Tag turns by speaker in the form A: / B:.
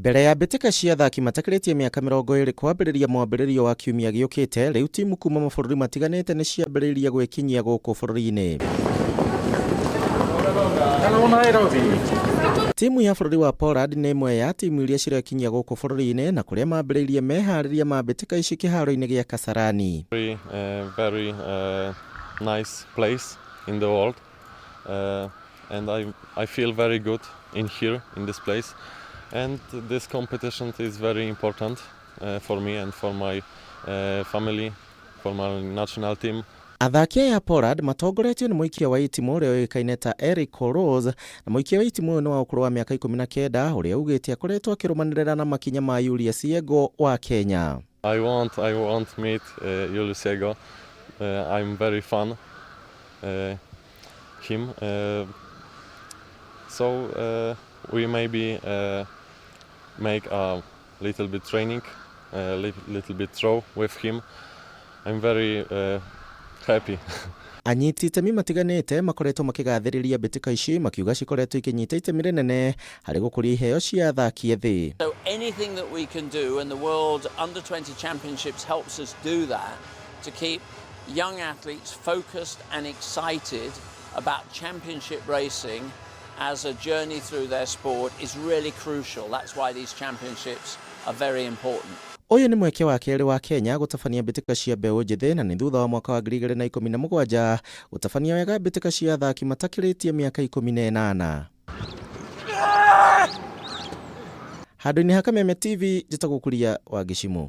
A: Mbere ya mbĩtĩka cia athaki matakĩrĩtie mĩaka 20 kwambĩrĩria mwambĩrĩrio wa kiumia gĩũkĩte, rĩu timu kuma mabũrũri matiganĩte nĩ ciambĩrĩirie gwĩkinyia gũkũ bũrũri-inĩ. Timu ya bũrũri wa Poland nĩ ĩmwe ya timu iria cirekinyia gũkũ bũrũri-inĩ na kũrĩa mambĩrĩirie meharĩria ma mbĩtĩka ici kĩharo-inĩ gĩa Kasarani.
B: Very, very nice place in the world. And I feel very good in here, in this place. And this competition is very important for me and for my family, for my national team.
A: Athaki aya a Poland matongoretio nĩ mũikia wa itimũ ũrĩa ũĩkaine ta Eric Rose, na mũikia wa itimũ ũyũ nĩ wa ũkũrũ wa mĩaka 19 ũrĩa ugĩte akoretwo akĩrũmanĩrĩra na makinya ma Julius Yego wa Kenya.
B: I want meet Julius Yego. I'm very fan him. So we maybe make a little bit training, a little bit throw with him. I'm very happy.
A: Anyiti itemi matiganĩte makoretwo makĩgathĩrĩria mbĩtĩka ici, makiuga cikoretwo ikĩnyita itemi rĩnene harĩ gũkũria iheo cia athaki ethĩ.
C: So anything that we can do, and the World Under 20 Championships helps us do that, to keep young athletes focused and excited about championship racing as a journey through their sport is really crucial. That's why these championships are very important.
A: Ũyũ nĩ mweke wa kerĩ wa Kenya gũtabania mbĩtĩka cia mbeũ njĩthĩ, na nĩ thutha wa mwaka wa 2017 gũtabania wega mbĩtĩka cia athaki matakĩrĩtie mĩaka 18. Handũ-inĩ ha Kameme TV, njĩtagwo Kuria wa Gĩcimũ.